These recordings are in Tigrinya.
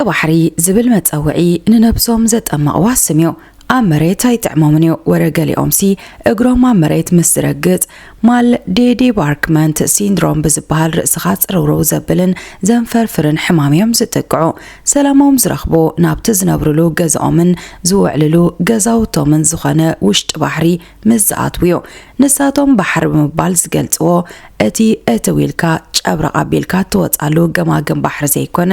ባሕሪ ዝብል መጸውዒ ንነብሶም ዘጠመቕዋ ስም እዩ። ኣብ መሬት ኣይጥዕሞምን እዩ። ወረ ገሊኦምሲ እግሮም ኣብ መሬት ምስ ዝረግጽ ማል ዴዴባርክመንት ሲንድሮም ብዝበሃል ርእስኻ ጽርውርው ዘብልን ዘንፈርፍርን ሕማም እዮም ዝጥቅዑ። ሰላሞም ዝረኽቡ ናብቲ ዝነብርሉ ገዛኦምን ዝውዕልሉ ገዛውቶምን ዝኾነ ውሽጢ ባሕሪ ምስ ዝኣትዉ እዩ። ንሳቶም ባሕሪ ብምባል ዝገልጽዎ እቲ እትው ኢልካ ጨብረቕ ኣቢልካ እትወጻሉ ገማግም ባሕሪ ዘይኮነ፣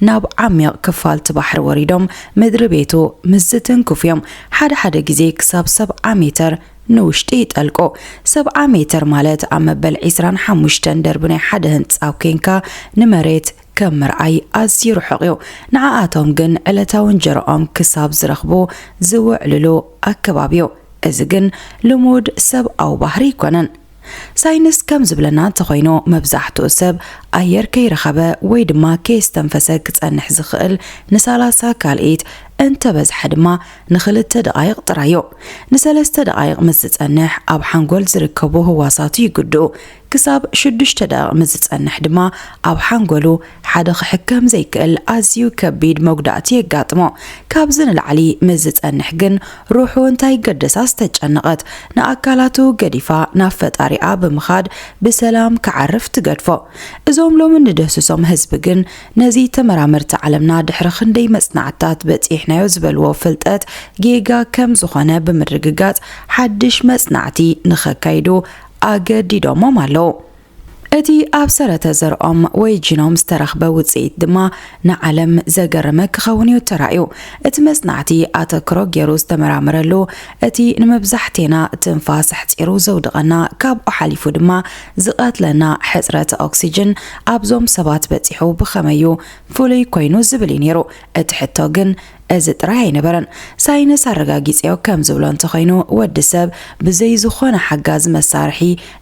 ናብ ዓሚቕ ክፋል እቲ ባሕሪ ወሪዶም ምድሪ ቤቱ ምስ ዝትንክፉ እዮም። ሓደ ሓደ ግዜ ክሳብ ሰብዓ ሜተር ንውሽጢ ይጠልቁ። ሰብዓ ሜተር ማለት ኣብ መበል ዕስራን ሓሙሽተን ደርቢ ናይ ሓደ ህንጻ ኣብ ኮንካ ንመሬት ከም ምርኣይ ኣዝዩ ርሑቕ እዩ። ንዓኣቶም ግን ዕለታዊ እንጀራኦም ክሳብ ዝረኽቡ ዝውዕልሉ ኣከባቢ እዩ። እዚ ግን ልሙድ ሰብኣዊ ባህሪ ኣይኮነን። ሳይንስ ከም ዝብለና እንተኾይኑ፣ መብዛሕትኡ ሰብ ኣየር ከይረኸበ ወይ ድማ ከየስተንፈሰ ክጸንሕ ዝኽእል ንሰላሳ ካልኢት፣ እንተበዝሐ ድማ ንኽልተ ደቓይቕ ጥራይ እዩ። ንሰለስተ ደቓይቕ ምስ ዝጸንሕ፣ ኣብ ሓንጎል ዝርከቡ ህዋሳቱ ይጉድኡ። ክሳብ ሽዱሽተ ደቓይቕ ምስ ዝጸንሕ ድማ፣ ኣብ ሓንጎሉ ሓደ ክሕከም ዘይክእል ኣዝዩ ከቢድ መጉዳእቲ የጋጥሞ። ካብዚ ንላዕሊ ምስ ዝጸንሕ ግን፣ ሩሑ እንታይ ገደሳ ዝተጨነቐት፣ ንኣካላቱ ገዲፋ ናብ ፈጣሪኣ ብምኻድ ብሰላም ክዓርፍ ትገድፎ። እዞም ሎሚ ንደህስሶም ህዝቢ ግን፣ ነዚ ተመራመርቲ ዓለምና ድሕሪ ክንደይ መጽናዕትታት በጺሕናዮ ዝበልዎ ፍልጠት ጌጋ ከም ዝኾነ ብምርግጋጽ፣ ሓድሽ መጽናዕቲ ንኸካይዱ ኣገዲዶሞም ኣለዉ። እቲ ኣብ ሰረተ ዘርኦም ወይ ጂኖም ዝተረኽበ ውጽኢት ድማ ንዓለም ዘገረመ ክኸውን እዩ ተራእዩ። እቲ መጽናዕቲ ኣተክሮ ገይሩ ዝተመራመረሉ፣ እቲ ንመብዛሕቴና ትንፋስ ኣሕጺሩ ዘውድቐና፣ ካብኡ ሓሊፉ ድማ ዝቐትለና ሕጽረት ኦክሲጅን ኣብዞም ሰባት በጺሑ ብኸመይ እዩ ፍሉይ ኮይኑ ዝብል እዩ ነይሩ። እቲ ሕቶ ግን እዚ ጥራይ ኣይነበረን። ሳይንስ ኣረጋጊጽዮ ከም ዝብሎ እንተኾይኑ፣ ወዲ ሰብ ብዘይ ዝኾነ ሓጋዚ መሳርሒ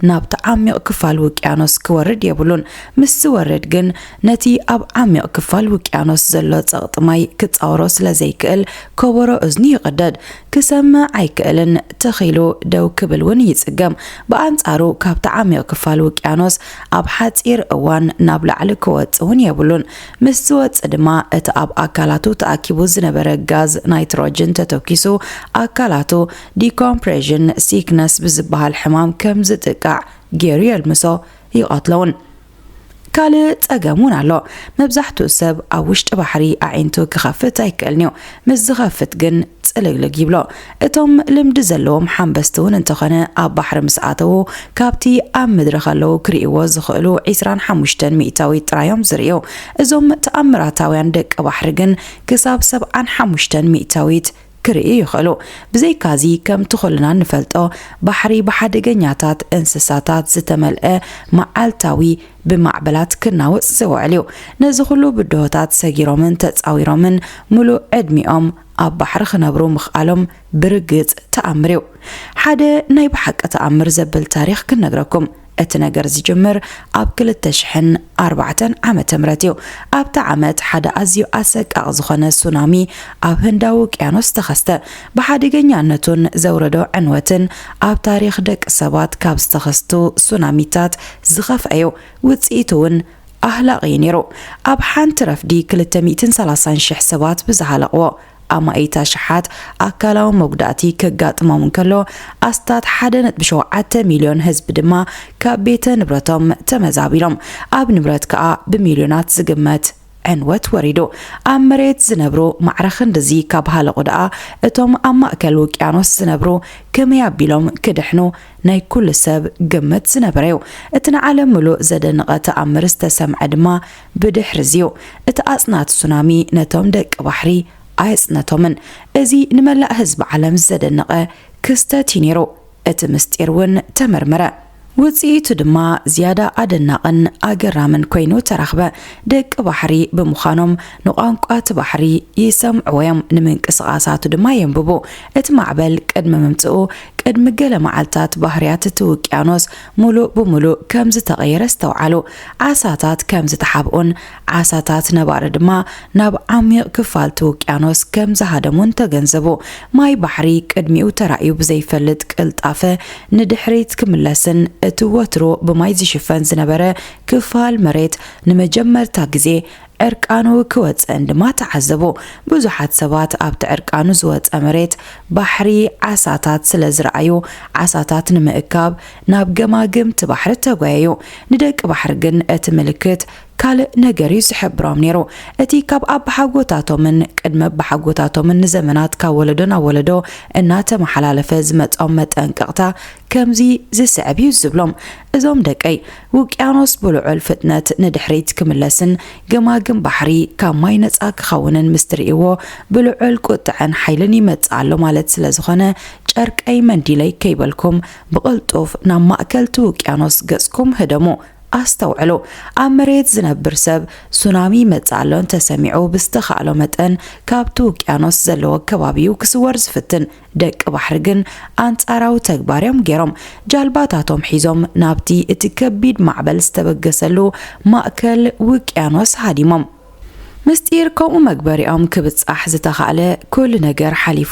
ናብቲ ዓሚቕ ክፋል ውቅያኖስ ክወርድ የብሉን። ምስ ዝወርድ ግን፣ ነቲ ኣብ ዓሚቕ ክፋል ውቅያኖስ ዘሎ ጸቕጢ ማይ ክጻወሮ ስለ ዘይክእል፣ ከበሮ እዝኑ ይቕደድ። ክሰምዕ ኣይክእልን፣ ትኽ ኢሉ ደው ክብል እውን ይጽገም። ብኣንጻሩ፣ ካብቲ ዓሚቕ ክፋል ውቅያኖስ ኣብ ሓጺር እዋን ናብ ላዕሊ ክወጽእ እውን የብሉን። ምስ ዝወጽእ ድማ፣ እቲ ኣብ ኣካላቱ ተኣኪቡ ዝነበረ ጋዝ ናይትሮጅን ተተኪሱ፣ ኣካላቱ ዲኮምፕሬሽን ሲክነስ ብዝበሃል ሕማም ከም ዝጥቃዕ ገይሩ የልምሶ፣ ይቐትሎ እውን። ካልእ ጸገም እውን ኣሎ። መብዛሕትኡ ሰብ ኣብ ውሽጢ ባሕሪ ኣዒንቱ ክኸፍት ኣይክእልን እዩ። ምስ ዝኸፍት ግን ጽልግልግ ይብሎ። እቶም ልምዲ ዘለዎም ሓንበስቲ እውን እንተኾነ፣ ኣብ ባሕሪ ምስ ኣተዉ፣ ካብቲ ኣብ ምድሪ ከለዉ ክርእይዎ ዝኽእሉ ዕስራን ሓሙሽተን ሚእታዊት ጥራይ እዮም ዝርእዩ። እዞም ተኣምራታውያን ደቂ ባሕሪ ግን ክሳብ ሰብዓን ሓሙሽተን ሚእታዊት ክርእዩ ይኽእሉ። ብዘይካዚ፣ ከምቲ ኩልና እንፈልጦ፣ ባሕሪ ብሓደገኛታት እንስሳታት ዝተመልአ መዓልታዊ ብማዕበላት ክናወጽ ዝውዕል እዩ። ነዚ ኩሉ ብድሆታት ሰጊሮምን ተጻዊሮምን ምሉእ ዕድሚኦም ኣብ ባሕሪ ክነብሩ ምኽኣሎም ብርግጽ ተኣምር እዩ። ሓደ ናይ ብሓቂ ተኣምር ዘብል ታሪኽ ክነግረኩም። እቲ ነገር ዝጅምር ኣብ ክልተ ሽሕን ኣርባዕተን ዓመተ ምህረት እዩ። ኣብታ ዓመት ሓደ ኣዝዩ ኣሰቃቒ ዝኾነ ሱናሚ ኣብ ህንዳዊ ውቅያኖስ ተኸስተ። ብሓደገኛነቱን ዘውረዶ ዕንወትን ኣብ ታሪኽ ደቂ ሰባት ካብ ዝተኸስቱ ሱናሚታት ዝኸፍአ እዩ። ውጽኢቱ እውን ኣህላቒ እዩ ነይሩ። ኣብ ሓንቲ ረፍዲ ክልተ ሚእትን ሰላሳን ሽሕ ሰባት ብዝሃለቕዎ፣ ኣማኢት ኣሽሓት ኣካላዊ መጉዳእቲ ከጋጥሞም እንከሎ፣ ኣስታት ሓደ ነጥቢ ሸውዓተ ሚልዮን ህዝቢ ድማ ካብ ቤተ ንብረቶም ተመዛቢሎም። ኣብ ንብረት ከኣ ብሚልዮናት ዝግመት ዕንወት ወሪዱ። ኣብ መሬት ዝነብሩ ማዕረ ክንድዚ ካብ ሃለቑ ደኣ፣ እቶም ኣብ ማእከል ውቅያኖስ ዝነብሩ ከመይ ኣቢሎም ክድሕኑ ናይ ኩሉ ሰብ ግምት ዝነበረ እዩ። እቲ ንዓለም ምሉእ ዘደነቐ ተኣምር ዝተሰምዐ ድማ ብድሕሪ እዚ እዩ። እቲ ኣጽናቲ ሱናሚ ነቶም ደቂ ባሕሪ ኣየጽነቶምን። እዚ ንመላእ ህዝቢ ዓለም ዘደነቐ ክስተት እዩ ነይሩ። እቲ ምስጢር እውን ተመርመረ። ውጽኢቱ ድማ ዝያዳ ኣደናቕን ኣገራምን ኮይኑ ተረኽበ። ደቂ ባሕሪ ብምዃኖም ንቋንቋ እቲ ባሕሪ ይሰምዕዎ እዮም፣ ንምንቅስቓሳቱ ድማ የንብቡ። እቲ ማዕበል ቅድሚ ምምጽኡ፣ ቅድሚ ገለ መዓልታት ባህርያት እቲ ውቅያኖስ ምሉእ ብምሉእ ከም ዝተቐየረ ኣስተውዓሉ። ዓሳታት ከም ዝተሓብኡን ዓሳታት ነባሪ ድማ ናብ ዓሚቕ ክፋል እቲ ውቅያኖስ ከም ዝሃደሙን ተገንዘቡ። ማይ ባሕሪ ቅድሚኡ ተራእዩ ብዘይፈልጥ ቅልጣፈ ንድሕሪት ክምለስን እቲ ወትሩ ብማይ ዝሽፈን ዝነበረ ክፋል መሬት ንመጀመርታ ግዜ ዕርቃኑ ክወጽእን ድማ ተዓዘቡ። ብዙሓት ሰባት ኣብቲ ዕርቃኑ ዝወጸ መሬት ባሕሪ ዓሳታት ስለ ዝረኣዩ፣ ዓሳታት ንምእካብ ናብ ገማግምቲ ባሕሪ ተጓየዩ። ንደቂ ባሕሪ ግን እቲ ምልክት ካልእ ነገር እዩ ዝሕብሮም ነይሩ። እቲ ካብ ኣባሓጎታቶምን ቅድመ ኣባሓጎታቶምን ንዘመናት ካብ ወለዶ ናብ ወለዶ እናተመሓላለፈ ዝመጾም መጠንቀቕታ ከምዚ ዝስዕብ እዩ ዝብሎም። እዞም ደቀይ፣ ውቅያኖስ ብልዑል ፍጥነት ንድሕሪት ክምለስን ገማግም ባሕሪ ካብ ማይ ነጻ ክኸውንን ምስ ትርእይዎ፣ ብልዑል ቁጥዐን ሓይልን ይመጽእ ኣሎ ማለት ስለ ዝኾነ፣ ጨርቀይ መንዲለይ ከይበልኩም ብቕልጡፍ ናብ ማእከልቲ ውቅያኖስ ገጽኩም ህደሙ። ኣስተውዕሉ፣ ኣብ መሬት ዝነብር ሰብ ሱናሚ ይመጽእ ኣሎ እንተሰሚዑ፣ ብዝተኻእሎ መጠን ካብቲ ውቅያኖስ ዘለዎ ከባቢኡ ክስወር ዝፍትን። ደቂ ባሕሪ ግን ኣንጻራዊ ተግባር እዮም ገይሮም። ጃልባታቶም ሒዞም ናብቲ እቲ ከቢድ ማዕበል ዝተበገሰሉ ማእከል ውቅያኖስ ሃዲሞም። ምስጢር ከምኡ መግበሪኦም ክብጻሕ ዝተኻእለ፣ ኩሉ ነገር ሓሊፉ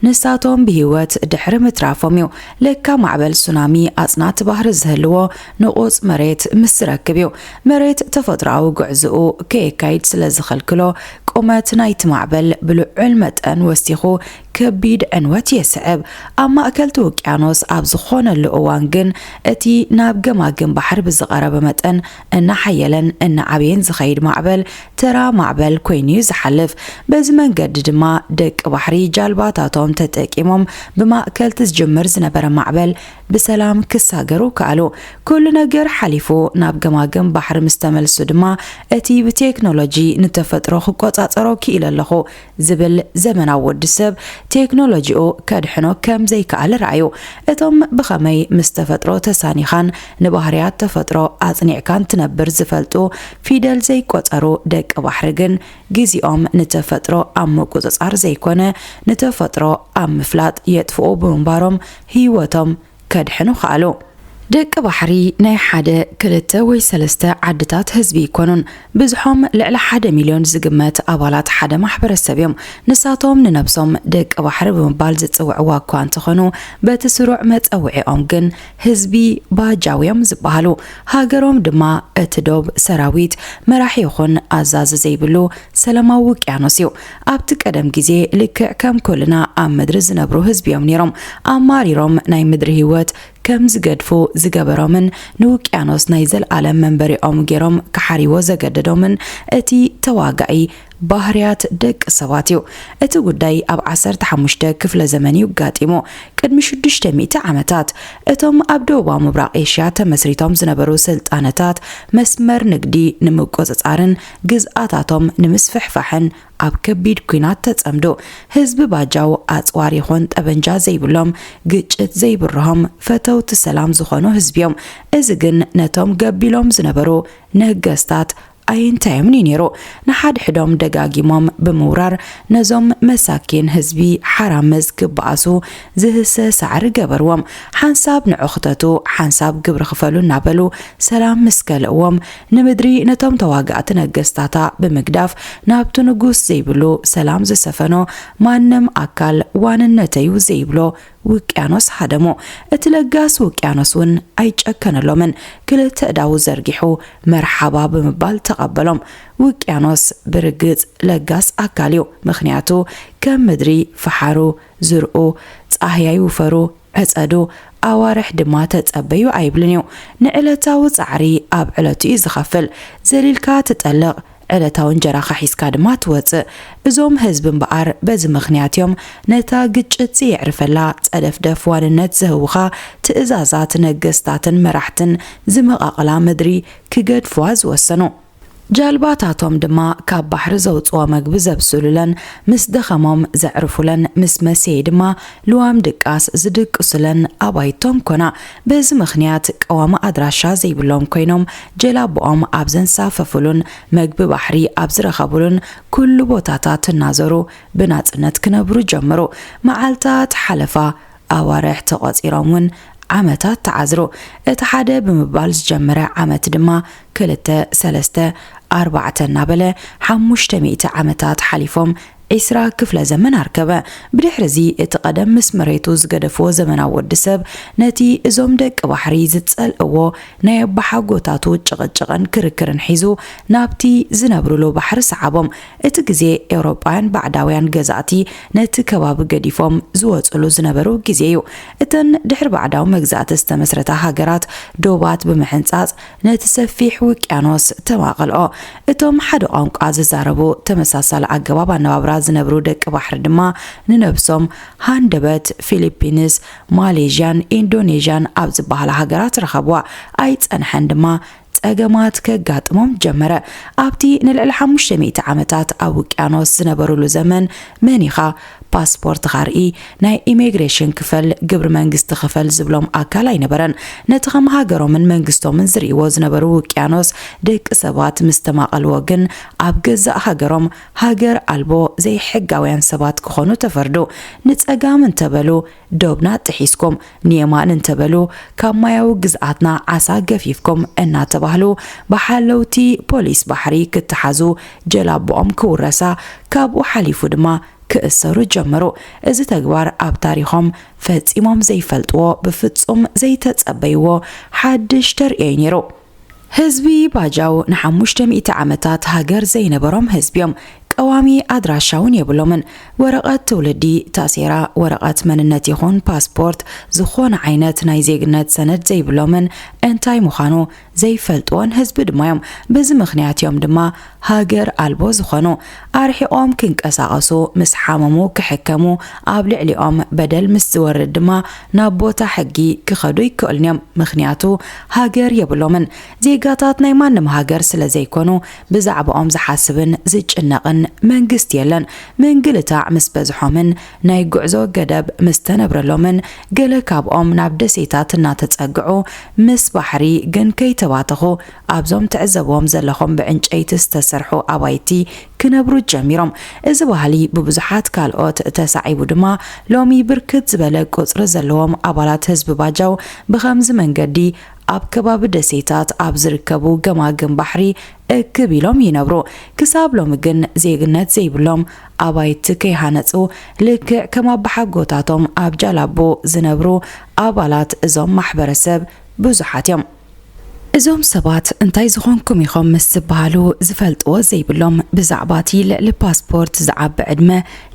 ንሳቶም ብህይወት ድሕሪ ምትራፎም እዩ። ለካ ማዕበል ሱናሚ ኣጽናቲ ባህሪ ዝህልዎ ንቑጽ መሬት ምስ ዝረክብ እዩ። መሬት ተፈጥሮኣዊ ጉዕዞኡ ከየካይድ ስለ ዝኸልክሎ፣ ቁመት ናይቲ ማዕበል ብልዑል መጠን ወሲኹ ከቢድ ዕንወት የስዕብ። ኣብ ማእከልቲ ውቅያኖስ ኣብ ዝኾነሉ እዋን ግን፣ እቲ ናብ ገማግም ባሕሪ ብዝቐረበ መጠን እናሓየለን እናዓበየን ዝኸይድ ማዕበል፣ ተራ ማዕበል ኮይኑ እዩ ዝሓልፍ። በዚ መንገዲ ድማ ደቂ ባሕሪ ጃልባታቶም ተጠቂሞም ብማእከልቲ ዝጅምር ዝነበረ ማዕበል ብሰላም ክሳገሩ ከኣሉ። ኩሉ ነገር ሓሊፉ ናብ ገማግም ባሕሪ ምስ ተመልሱ ድማ፣ እቲ ብቴክኖሎጂ ንተፈጥሮ ክቆጻጸሮ ክኢለ ኣለኹ ዝብል ዘመናዊ ወዲ ሰብ፣ ቴክኖሎጂኡ ከድሕኖ ከም ዘይከኣለ ረኣዩ። እቶም ብኸመይ ምስ ተፈጥሮ ተሳኒኻን ንባህርያት ተፈጥሮ ኣጽኒዕካን ትነብር ዝፈልጡ፣ ፊደል ዘይቆጸሩ ደቂ ባሕሪ ግን፣ ግዜኦም ንተፈጥሮ ኣብ ምቁጽጻር ዘይኮነ፣ ንተፈጥሮ ኣብ ምፍላጥ የጥፍኡ ብምንባሮም፣ ህይወቶም ከድሕኑ ከኣሉ። ደቂ ባሕሪ ናይ ሓደ፣ ክልተ ወይ ሰለስተ ዓድታት ህዝቢ ኣይኮኑን። ብዝሖም ልዕሊ ሓደ ሚልዮን ዝግመት ኣባላት ሓደ ማሕበረሰብ እዮም። ንሳቶም ንነብሶም ደቂ ባሕሪ ብምባል ዝጽውዕዋ እኳ እንተኾኑ፣ በቲ ስሩዕ መጸውዒኦም ግን ህዝቢ ባጃው እዮም ዝበሃሉ። ሃገሮም ድማ እቲ ዶብ፣ ሰራዊት፣ መራሒ ይኹን ኣዛዚ ዘይብሉ ሰላማዊ ውቅያኖስ እዩ። ኣብቲ ቀደም ግዜ ልክዕ ከም ኩልና ኣብ ምድሪ ዝነብሩ ህዝቢ እዮም ነይሮም። ኣማሪሮም ናይ ምድሪ ህይወት ከም ዝገድፉ ዝገበሮምን ንውቅያኖስ ናይ ዘልኣለም መንበሪኦም ገይሮም ክሓርይዎ ዘገደዶምን እቲ ተዋጋኢ ባህርያት ደቂ ሰባት እዩ። እቲ ጉዳይ ኣብ ዓሰርተ ሓሙሽተ ክፍለ ዘመን እዩ ኣጋጢሙ። ቅድሚ ሽዱሽተ ሚእቲ ዓመታት፣ እቶም ኣብ ደቡባዊ ምብራቕ ኤሽያ ተመስሪቶም ዝነበሩ ስልጣነታት፣ መስመር ንግዲ ንምቁጽጻርን ግዝኣታቶም ንምስፍሕፋሕን ኣብ ከቢድ ኲናት ተጸምዱ። ህዝቢ ባጃው ኣጽዋር ይኹን ጠበንጃ ዘይብሎም፣ ግጭት ዘይብርሆም፣ ፈተውቲ ሰላም ዝኾኑ ህዝቢ እዮም። እዚ ግን ነቶም ገቢሎም ዝነበሩ ነገስታት ኣየንታዮምን እዩ ነይሩ። ንሓድሕዶም ደጋጊሞም ብምውራር፣ ነዞም መሳኪን ህዝቢ ሓራምዝ ክበኣሱ ዝህሰ ሳዕሪ ገበርዎም። ሓንሳብ ንዑ ክተቱ፣ ሓንሳብ ግብሪ ክፈሉ እናበሉ ሰላም ምስ ከልእዎም፣ ንምድሪ ነቶም ተዋጋእቲ ነገስታታ ብምግዳፍ፣ ናብቲ ንጉስ ዘይብሉ ሰላም ዝሰፈኖ ማንም ኣካል ዋንነተዩ ዘይብሎ ውቅያኖስ ሃደሞ። እቲ ለጋስ ውቅያኖስ እውን ኣይጨከነሎምን። ክልተ እዳዉ ዘርጊሑ መርሓባ ብምባል ተቐበሎም። ውቅያኖስ ብርግጽ ለጋስ ኣካል እዩ። ምኽንያቱ ከም ምድሪ ፈሓሩ፣ ዝርኡ፣ ጻህያይ ውፈሩ፣ ዕጸዱ፣ ኣዋርሕ ድማ ተጸበዩ ኣይብልን እዩ። ንዕለታዊ ጻዕሪ ኣብ ዕለቱ እዩ ዝኸፍል። ዘሊልካ ትጠልቕ፣ ዕለታዊ እንጀራኻ ሒዝካ ድማ ትወጽእ። እዞም ህዝቢ እምበኣር በዚ ምኽንያት እዮም ነታ ግጭት ዘየዕርፈላ ጸደፍደፍ ዋንነት ዘህውኻ ትእዛዛት ነገስታትን መራሕትን ዝመቓቕላ ምድሪ ክገድፍዋ ዝወሰኑ። ጃልባታቶም ድማ ካብ ባሕሪ ዘውጽኦ መግቢ ዘብስሉለን፣ ምስ ደኸሞም ዘዕርፉለን፣ ምስ መሰየ ድማ ልዋም ድቃስ ዝድቅሱለን ኣባይቶም ኮና። በዚ ምኽንያት ቀዋሚ ኣድራሻ ዘይብሎም ኮይኖም፣ ጀላብኦም ኣብ ዘንሳፈፉሉን መግቢ ባሕሪ ኣብ ዝረኸቡሉን ኩሉ ቦታታት እናዞሩ ብናጽነት ክነብሩ ጀመሩ። መዓልታት ሓለፋ፣ ኣዋርሕ ተቖጺሮም እውን ዓመታት ተዓዝሩ። እቲ ሓደ ብምባል ዝጀመረ ዓመት ድማ ክልተ፣ ሰለስተ፣ ኣርባዕተ እናበለ ሓሙሽተ ሚእቲ ዓመታት ሓሊፎም ዒስራ ክፍለ ዘመን ኣርከበ። ብድሕርዚ እቲ ቀደም ምስ መሬቱ ዝገደፍዎ ዘመናዊ ወዲ ሰብ ነቲ እዞም ደቂ ባሕሪ ዝጸልእዎ ናይ ኣባሓጎታቱ ጭቕጭቕን ክርክርን ሒዙ ናብቲ ዝነብሩሉ ባሕሪ ሰዓቦም። እቲ ግዜ ኤውሮጳውያን ባዕዳውያን ገዛእቲ ነቲ ከባቢ ገዲፎም ዝወጽሉ ዝነበሩ ግዜ እዩ። እተን ድሕሪ ባዕዳዊ መግዛእቲ ዝተመስረታ ሃገራት ዶባት ብምሕንጻጽ ነቲ ሰፊሕ ውቅያኖስ ተማቐልኦ። እቶም ሓደ ቋንቋ ዝዛረቡ ተመሳሳሊ ኣገባብ ኣነባብራ ዝነብሩ ደቂ ባሕሪ ድማ ንነብሶም ሃንደበት ፊሊፒንስ፣ ማሌዥያን ኢንዶኔዥያን ኣብ ዝበሃላ ሃገራት ረኸብዋ። ኣይጸንሐን ድማ ጸገማት ከጋጥሞም ጀመረ። ኣብቲ ንልዕሊ ሓሙሽተ ሚእቲ ዓመታት ኣብ ውቅያኖስ ዝነበሩሉ ዘመን መን ኢኻ ፓስፖርትኻ ርኢ፣ ናይ ኢሚግሬሽን ክፈል፣ ግብሪ መንግስቲ ክፈል ዝብሎም ኣካል ኣይነበረን። ነቲ ከም ሃገሮምን መንግስቶምን ዝርእይዎ ዝነበሩ ውቅያኖስ ደቂ ሰባት ምስ ተማቐልዎ ግን ኣብ ገዛእ ሃገሮም ሃገር ኣልቦ ዘይሕጋውያን ሰባት ክኾኑ ተፈርዱ። ንጸጋም እንተበሉ ዶብና ጥሒስኩም፣ ንየማን እንተበሉ ካብ ማያዊ ግዝኣትና ዓሳ ገፊፍኩም እናተባህሉ ብሓለውቲ ፖሊስ ባሕሪ ክተሓዙ፣ ጀላቦኦም ክውረሳ፣ ካብኡ ሓሊፉ ድማ ክእሰሩ ጀመሩ። እዚ ተግባር ኣብ ታሪኾም ፈጺሞም ዘይፈልጥዎ፣ ብፍጹም ዘይተጸበይዎ ሓድሽ ተርእዮ እዩ ነይሩ። ህዝቢ ባጃው ንሓሙሽተ ሚእቲ ዓመታት ሃገር ዘይነበሮም ህዝቢ እዮም። ቀዋሚ ኣድራሻ እውን የብሎምን። ወረቐት ትውልዲ፣ ታሴራ፣ ወረቐት መንነት ይኹን ፓስፖርት፣ ዝኾነ ዓይነት ናይ ዜግነት ሰነድ ዘይብሎምን እንታይ ምዃኑ ዘይፈልጥዎን ህዝቢ ድማ እዮም። በዚ ምኽንያት እዮም ድማ ሃገር ኣልቦ ዝኾኑ። ኣርሒቖም ክንቀሳቐሱ፣ ምስ ሓመሙ ክሕከሙ፣ ኣብ ልዕሊኦም በደል ምስ ዝወርድ ድማ ናብ ቦታ ሕጊ ክኸዱ ኣይክእሉን እዮም። ምኽንያቱ ሃገር የብሎምን። ዜጋታት ናይ ማንም ሃገር ስለ ዘይኮኑ ብዛዕባኦም ዝሓስብን ዝጭነቕን መንግስቲ የለን። ምንግልታዕ ምስ በዝሖምን ናይ ጉዕዞ ገደብ ምስ ተነብረሎምን ገለ ካብኦም ናብ ደሴታት እናተጸግዑ ምስ ባሕሪ ግን ከይተባተኹ ኣብዞም ትዕዘብዎም ዘለኹም ብዕንጨይቲ ዝተሰርሑ ኣባይቲ ክነብሩ ጀሚሮም። እዚ ባህሊ ብብዙሓት ካልኦት ተሳዒቡ ድማ ሎሚ ብርክት ዝበለ ቁጽሪ ዘለዎም ኣባላት ህዝቢ ባጃው ብኸምዚ መንገዲ ኣብ ከባቢ ደሴታት ኣብ ዝርከቡ ገማግም ባሕሪ እክብ ኢሎም ይነብሩ። ክሳብ ሎሚ ግን ዜግነት ዘይብሎም ኣባይቲ ከይሃነጹ ልክዕ ከም ኣባሓጎታቶም ኣብ ጃላቡ ዝነብሩ ኣባላት እዞም ማሕበረሰብ ብዙሓት እዮም። እዞም ሰባት እንታይ ዝኾንኩም ኢኹም ምስ ዝበሃሉ ዝፈልጥዎ ዘይብሎም፣ ብዛዕባ እቲ ልዕሊ ፓስፖርት ዝዓቢ ዕድመ፣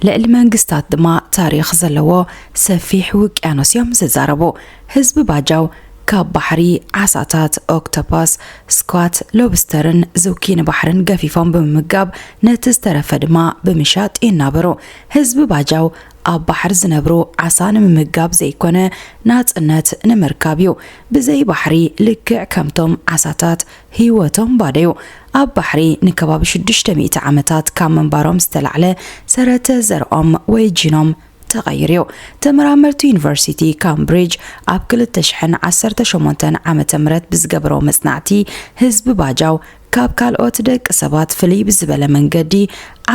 ልዕሊ መንግስታት ድማ ታሪኽ ዘለዎ ሰፊሕ ውቅያኖስ እዮም ዝዛረቡ። ህዝቢ ባጃው ካብ ባሕሪ ዓሳታት፣ ኦክቶፓስ፣ ስኳት፣ ሎብስተርን ዝውኪኒ ባሕርን ገፊፎም ብምምጋብ ነቲ ዝተረፈ ድማ ብምሻጥ ይናበሩ። ህዝቢ ባጃው ኣብ ባሕሪ ዝነብሩ ዓሳ ንምምጋብ ዘይኮነ ናጽነት ንምርካብ እዩ። ብዘይ ባሕሪ ልክዕ ከምቶም ዓሳታት ህይወቶም ባዶ እዩ። ኣብ ባሕሪ ንከባቢ ሽዱሽተ ሚእቲ ዓመታት ካብ ምንባሮም ዝተላዕለ ሰረተ ዘርኦም ወይ ጂኖም ተቐይሩ እዩ። ተመራመርቲ ዩኒቨርሲቲ ካምብሪጅ ኣብ ክልተ ሽሕን ዓሰርተ ሸሞንተን ዓመተ ምህረት ብዝገበረዎ መጽናዕቲ ህዝቢ ባጃው ካብ ካልኦት ደቂ ሰባት ፍልይ ብዝበለ መንገዲ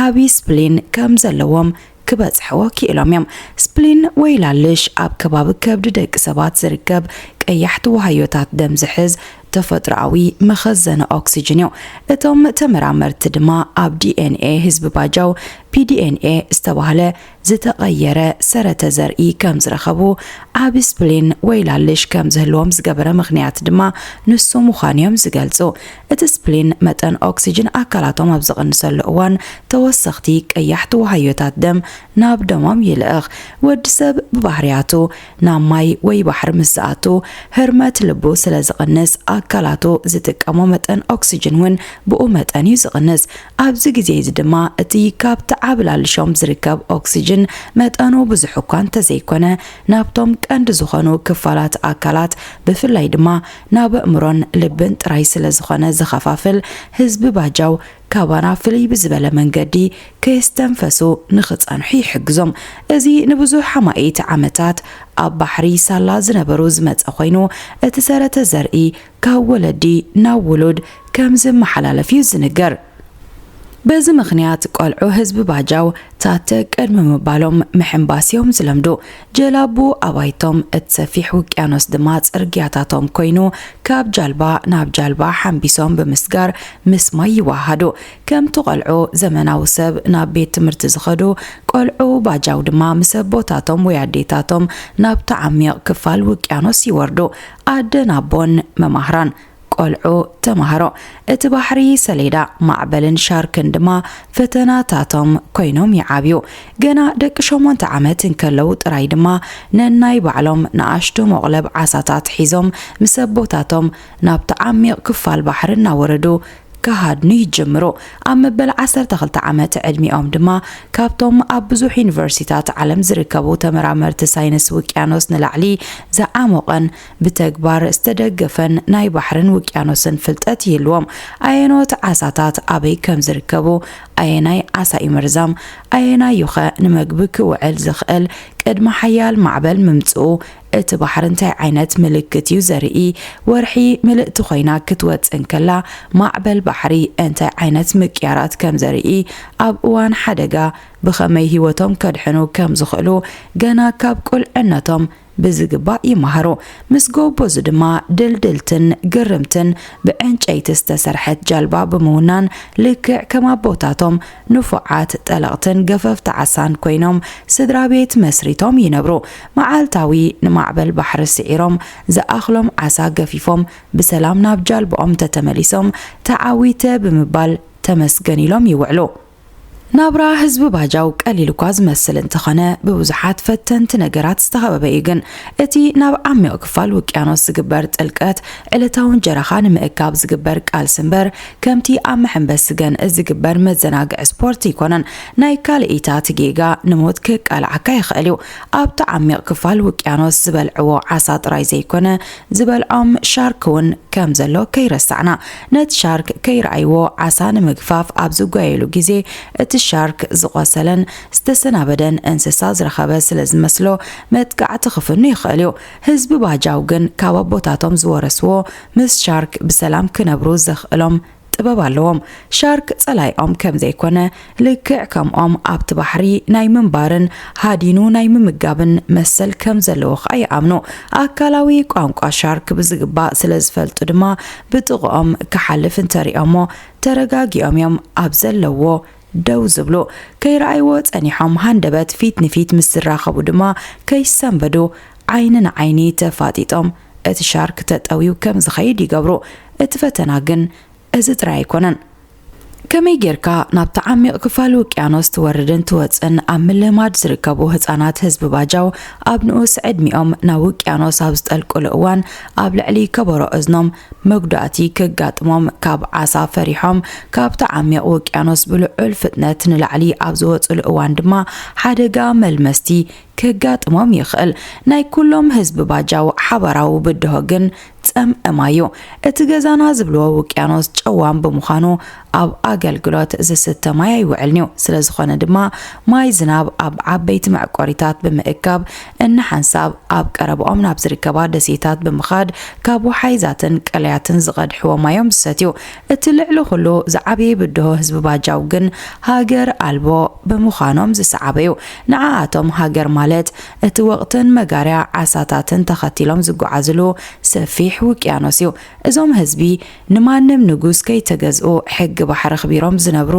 ዓቢ ስፕሊን ከም ዘለዎም ክበጽሕዎ ክኢሎም እዮም። ስፕሊን ወይ ላልሽ ኣብ ከባቢ ከብዲ ደቂ ሰባት ዝርከብ ቀያሕቲ ዋህዮታት ደም ዝሕዝ ተፈጥሮኣዊ መኸዘኒ ኦክሲጅን እዩ። እቶም ተመራመርቲ ድማ ኣብ ዲ ኤን ኤ ህዝቢ ባጃው፣ ፒ ዲ ኤን ኤ ዝተባህለ ዝተቐየረ ሰረተ ዘርኢ ከም ዝረኸቡ፣ ዓቢ ስፕሊን ወይ ላልሽ ከም ዝህልዎም ዝገበረ ምኽንያት ድማ ንሱ ምዃኑ እዮም ዝገልጹ። እቲ ስፕሊን መጠን ኦክሲጅን ኣካላቶም ኣብ ዝቕንሰሉ እዋን፣ ተወሰኽቲ ቀያሕቲ ዋህዮታት ደም ናብ ደሞም ይልእኽ። ወዲ ሰብ ብባህርያቱ ናብ ማይ ወይ ባሕሪ ምስ ዝኣቱ፣ ህርመት ልቡ ስለ ዝቕንስ፣ ኣካላቱ ዝጥቀሞ መጠን ኦክሲጅን እውን ብኡ መጠን እዩ ዝቕንስ። ኣብዚ ግዜ እዚ ድማ፣ እቲ ካብቲ ዓቢ ላልሾም ዝርከብ ኦክሲጅን መጠኑ ብዙሕ እኳ እንተዘይኮነ፣ ናብቶም ቀንዲ ዝኾኑ ክፋላት ኣካላት፣ ብፍላይ ድማ ናብ ኣእምሮን ልብን ጥራይ ስለ ዝኾነ ዝኸፋፍል፣ ህዝቢ ባጃው ካባና ፍልይ ብዝበለ መንገዲ ከየስተንፈሱ ንኽጸንሑ ይሕግዞም። እዚ ንብዙሕ ኣማኢት ዓመታት ኣብ ባሕሪ ሳላ ዝነበሩ ዝመጸ ኮይኑ፣ እቲ ሰረተ ዘርኢ ካብ ወለዲ ናብ ውሉድ ከም ዝመሓላለፍ እዩ ዝንገር። በዚ ምኽንያት ቆልዑ ህዝቢ ባጃው ታተ ቅድሚ ምባሎም ምሕንባስ እዮም ዝለምዱ። ጀላቡ ኣባይቶም እቲ ሰፊሕ ውቅያኖስ ድማ ጽርግያታቶም ኮይኑ ካብ ጃልባ ናብ ጃልባ ሓንቢሶም ብምስጋር ምስ ማይ ይወሃሃዱ። ከምቲ ቆልዑ ዘመናዊ ሰብ ናብ ቤት ትምህርቲ ዝኸዱ ቆልዑ ባጃው ድማ ምስ ኣቦታቶም ወይ ኣዴታቶም ናብቲ ዓሚቕ ክፋል ውቅያኖስ ይወርዱ። ኣደን ኣቦን መማህራን ቆልዑ ተማሃሮ። እቲ ባሕሪ ሰሌዳ ማዕበልን ሻርክን ድማ ፈተናታቶም ኮይኖም ይዓብዩ። ገና ደቂ ሸሞንተ ዓመት እንከለዉ ጥራይ ድማ ነናይ ባዕሎም ንኣሽቱ መቑለብ ዓሳታት ሒዞም ምስ ኣቦታቶም ናብቲ ዓሚቕ ክፋል ባሕሪ እናወረዱ ክሃድኑ ይጅምሩ። ኣብ መበል ዓሰርተ ክልተ ዓመት ዕድሚኦም ድማ ካብቶም ኣብ ብዙሕ ዩኒቨርሲታት ዓለም ዝርከቡ ተመራመርቲ ሳይንስ ውቅያኖስ ንላዕሊ ዝዓሞቐን ብተግባር ዝተደገፈን ናይ ባሕርን ውቅያኖስን ፍልጠት ይህልዎም። ኣየኖት ዓሳታት ኣበይ ከም ዝርከቡ፣ ኣየናይ ዓሳ እዩ መርዛም፣ ኣየናይ እዩኸ ንመግቢ ክውዕል ዝኽእል፣ ቅድሚ ሓያል ማዕበል ምምጽኡ እቲ ባሕሪ እንታይ ዓይነት ምልክት እዩ ዘርኢ፣ ወርሒ ምልእቲ ኮይና ክትወጽእ እንከላ ማዕበል ባሕሪ እንታይ ዓይነት ምቅያራት ከም ዘርኢ፣ ኣብ እዋን ሓደጋ ብኸመይ ህይወቶም ከድሕኑ ከም ዝኽእሉ ገና ካብ ቁልዕነቶም ብዝግባእ ይመሃሩ። ምስ ጎበዙ ድማ ድልድልትን ግርምትን ብዕንጨይቲ ዝተሰርሐት ጃልባ ብምውናን ልክዕ ከም ኣቦታቶም ንፉዓት ጠለቕትን ገፈፍቲ ዓሳን ኮይኖም ስድራ ቤት መስሪቶም ይነብሩ። መዓልታዊ ንማዕበል ባሕሪ ስዒሮም ዝኣኽሎም ዓሳ ገፊፎም ብሰላም ናብ ጃልባኦም ተተመሊሶም ተዓዊተ ብምባል ተመስገን ኢሎም ይውዕሉ። ናብራ ህዝቢ ባጃው ቀሊል እኳ ዝመስል እንተኾነ ብብዙሓት ፈተንቲ ነገራት ዝተኸበበ እዩ። ግን እቲ ናብ ዓሚቕ ክፋል ውቅያኖስ ዝግበር ጥልቀት ዕለታዊ እንጀራኻ ንምእካብ ዝግበር ቃልሲ እምበር ከምቲ ኣብ መሐንበሲ ገንኢ ዝግበር መዘናግዒ ስፖርት ኣይኮነን። ናይ ካልኢታት ጌጋ ንሞት ከቃልዓካ ይኽእል እዩ። ኣብቲ ዓሚቕ ክፋል ውቅያኖስ ዝበልዕዎ ዓሳ ጥራይ ዘይኮነ ዝበልዖም ሻርክ እውን ከም ዘሎ ከይረሳዕና። ነቲ ሻርክ ከይረኣይዎ ዓሳ ንምግፋፍ ኣብ ዝጓየሉ ግዜ እቲ ሻርክ ዝቖሰለን ዝተሰናበደን እንስሳ ዝረኸበ ስለ ዝመስሎ መጥቃዕቲ ክፍኑ ይኽእል እዩ። ህዝቢ ባጃው ግን ካብ ኣቦታቶም ዝወረስዎ ምስ ሻርክ ብሰላም ክነብሩ ዘኽእሎም ጥበብ ኣለዎም። ሻርክ ጸላኢኦም ከም ዘይኮነ ልክዕ ከምኦም ኣብቲ ባሕሪ ናይ ምንባርን ሃዲኑ ናይ ምምጋብን መሰል ከም ዘለዎ ኸኣ ይኣምኑ። ኣካላዊ ቋንቋ ሻርክ ብዝግባእ ስለ ዝፈልጡ ድማ ብጥቕኦም ክሓልፍ እንተሪኦሞ ተረጋጊኦም እዮም ኣብ ዘለዎ ደው ዝብሉ። ከይረኣይዎ ጸኒሖም ሃንደበት ፊት ንፊት ምስ ዝራኸቡ ድማ ከይሰንበዱ ዓይኒ ንዓይኒ ተፋጢጦም እቲ ሻርክ ተጠውዩ ከም ዝኸይድ ይገብሩ። እቲ ፈተና ግን እዚ ጥራይ ኣይኮነን። ከመይ ጌርካ ናብቲ ዓሚቕ ክፋል ውቅያኖስ ትወርድን ትወጽእን ኣብ ምልማድ ዝርከቡ ህጻናት ህዝቢ ባጃው ኣብ ንኡስ ዕድሚኦም ናብ ውቅያኖስ ኣብ ዝጠልቁሉ እዋን ኣብ ልዕሊ ከበሮ እዝኖም መጉዳእቲ ከጋጥሞም ካብ ዓሳ ፈሪሖም ካብቲ ዓሚቕ ውቅያኖስ ብልዑል ፍጥነት ንላዕሊ ኣብ ዝወጽሉ እዋን ድማ ሓደጋ መልመስቲ ከጋጥሞም ይኽእል። ናይ ኩሎም ህዝቢ ባጃው ሓባራዊ ብድሆ ግን ጸምእ ማይ እዩ። እቲ ገዛና ዝብልዎ ውቅያኖስ ጨዋም ብምዃኑ ኣብ ኣገልግሎት ዝስተ ማይ ኣይውዕልን እዩ። ስለ ዝኾነ ድማ ማይ ዝናብ ኣብ ዓበይቲ መዕቆሪታት ብምእካብ እንሓንሳብ ኣብ ቀረብኦም ናብ ዝርከባ ደሴታት ብምኻድ ካብ ወሓይዛትን ቀለያትን ዝቐድሕዎ ማዮም ዝሰትዩ። እቲ ልዕሊ ኩሉ ዝዓበየ ብድሆ ህዝቢ ባጃው ግን ሃገር ኣልቦ ብምዃኖም ዝሰዓበ እዩ። ንዓኣቶም ሃገር ማለት እቲ ወቕትን መጋርያ ዓሳታትን ተኸቲሎም ዝጓዓዝሉ ሰፊሕ ውቅያኖስ እዩ። እዞም ህዝቢ ንማንም ንጉስ ከይተገዝኡ ሕጊ ባሕሪ ኣኽቢሮም ዝነብሩ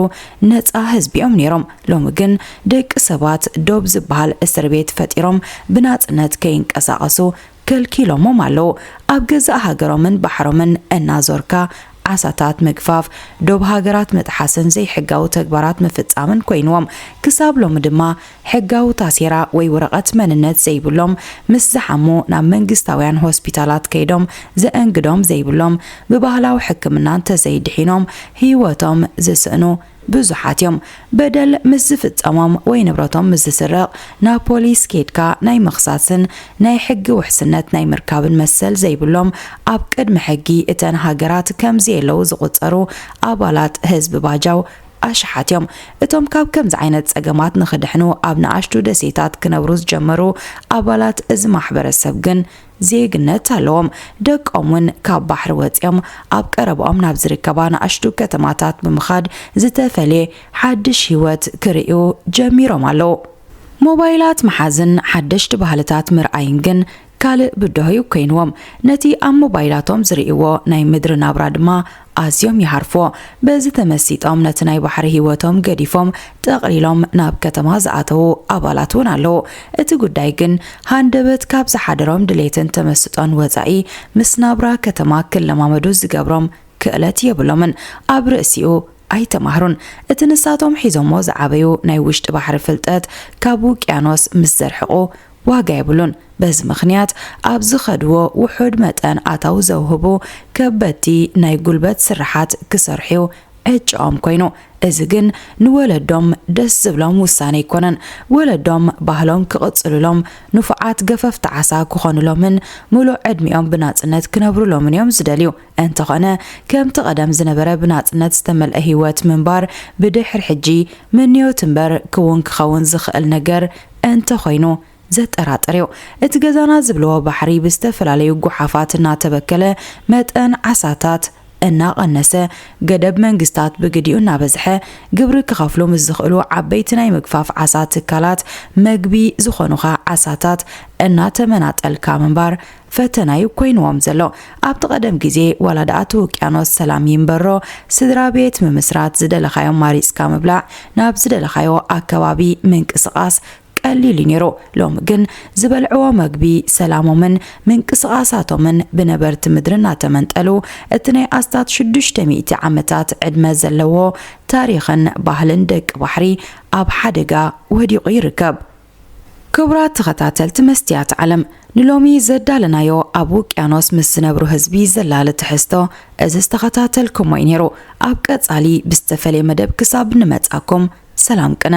ነጻ ህዝቢ እዮም ነይሮም። ሎሚ ግን ደቂ ሰባት ዶብ ዝበሃል እስር ቤት ፈጢሮም ብናጽነት ከይንቀሳቐሱ ከልኪሎሞም ኣለዉ። ኣብ ገዛእ ሃገሮምን ባሕሮምን እናዞርካ ዓሳታት ምግፋፍ፣ ዶብ ሃገራት ምጥሓስን ዘይሕጋዊ ተግባራት ምፍጻምን ኮይንዎም። ክሳብ ሎሚ ድማ ሕጋዊ ታሴራ ወይ ወረቐት መንነት ዘይብሎም፣ ምስ ዝሓሙ ናብ መንግስታውያን ሆስፒታላት ከይዶም ዘእንግዶም ዘይብሎም፣ ብባህላዊ ሕክምና እንተዘይድሒኖም ህይወቶም ዝስእኑ ብዙሓት እዮም። በደል ምስ ዝፍጸሞም ወይ ንብረቶም ምስ ዝስረቕ ናብ ፖሊስ ኬድካ ናይ ምኽሳስን ናይ ሕጊ ውሕስነት ናይ ምርካብን መሰል ዘይብሎም፣ ኣብ ቅድሚ ሕጊ እተን ሃገራት ከም ዘየለዉ ዝቑጸሩ ኣባላት ህዝቢ ባጃው ኣሽሓት እዮም። እቶም ካብ ከምዚ ዓይነት ጸገማት ንኽድሕኑ ኣብ ንኣሽቱ ደሴታት ክነብሩ ዝጀመሩ ኣባላት እዚ ማሕበረሰብ ግን ዜግነት ኣለዎም። ደቆም እውን ካብ ባሕሪ ወጺኦም ኣብ ቀረባኦም ናብ ዝርከባ ንኣሽቱ ከተማታት ብምኻድ ዝተፈልየ ሓድሽ ህይወት ክርእዩ ጀሚሮም ኣለዉ። ሞባይላት ምሓዝን ሓደሽቲ ባህልታት ምርኣይን ግን ካልእ ብድሆ እዩ ኮይንዎም። ነቲ ኣብ ሞባይላቶም ዝርእይዎ ናይ ምድሪ ናብራ ድማ ኣዝዮም ይሃርፍዎ። በዚ ተመሲጦም ነቲ ናይ ባሕሪ ህይወቶም ገዲፎም ጠቕሊሎም ናብ ከተማ ዝኣተዉ ኣባላት እውን ኣለዉ። እቲ ጉዳይ ግን ሃንደበት ካብ ዝሓደሮም ድሌትን ተመስጦን ወጻኢ ምስ ናብራ ከተማ ክለማመዱ ዝገብሮም ክእለት የብሎምን። ኣብ ርእሲኡ ኣይተማህሩን። እቲ ንሳቶም ሒዞሞ ዝዓበዩ ናይ ውሽጢ ባሕሪ ፍልጠት ካብ ውቅያኖስ ምስ ዘርሕቑ ዋጋ የብሉን። በዚ ምኽንያት ኣብ ዝኸድዎ ውሑድ መጠን ኣታዊ ዘውህቡ ከበድቲ ናይ ጉልበት ስርሓት ክሰርሑ ዕጭኦም ኮይኑ። እዚ ግን ንወለዶም ደስ ዝብሎም ውሳነ ኣይኮነን። ወለዶም ባህሎም ክቕጽሉሎም፣ ንፉዓት ገፈፍቲ ዓሳ ክኾኑሎምን ምሉእ ዕድሚኦም ብናጽነት ክነብሩሎምን እዮም ዝደልዩ። እንተኾነ፣ ከምቲ ቀደም ዝነበረ ብናጽነት ዝተመልአ ህይወት ምንባር ብድሕሪ ሕጂ ምንዮት እምበር ክውን ክኸውን ዝኽእል ነገር እንተኾይኑ ዘጠራጥር እዩ። እቲ ገዛና ዝብልዎ ባሕሪ ብዝተፈላለዩ ጓሓፋት እናተበከለ፣ መጠን ዓሳታት እናቐነሰ፣ ገደብ መንግስታት ብግዲኡ እናበዝሐ፣ ግብሪ ክኸፍሉ ምስ ዝኽእሉ ዓበይቲ ናይ ምግፋፍ ዓሳ ትካላት መግቢ ዝኾኑኻ ዓሳታት እናተመናጠልካ ምንባር ፈተና እዩ ኮይንዎም ዘሎ። ኣብቲ ቀደም ግዜ ዋላ ደኣ እቲ ውቅያኖስ ሰላም ይንበሮ፣ ስድራ ቤት ምምስራት፣ ዝደለኻዮ ማሪጽካ ምብላዕ፣ ናብ ዝደለኻዮ ኣከባቢ ምንቅስቓስ ቀሊል እዩ ነይሩ። ሎሚ ግን ዝበልዕዎ መግቢ፣ ሰላሞምን ምንቅስቓሳቶምን ብነበርቲ ምድሪ እናተመንጠሉ፣ እቲ ናይ ኣስታት ሽዱሽተ ሚእቲ ዓመታት ዕድመ ዘለዎ ታሪኽን ባህልን ደቂ ባሕሪ ኣብ ሓደጋ ወዲቑ ይርከብ። ክቡራት ተኸታተልቲ መስትያት ዓለም፣ ንሎሚ ዘዳለናዮ ኣብ ውቅያኖስ ምስ ዝነብሩ ህዝቢ ዘላለ ትሕዝቶ እዚ ዝተኸታተልኩሞ እዩ ነይሩ። ኣብ ቀጻሊ ብዝተፈለየ መደብ ክሳብ ንመጻኩም ሰላም ቅነ።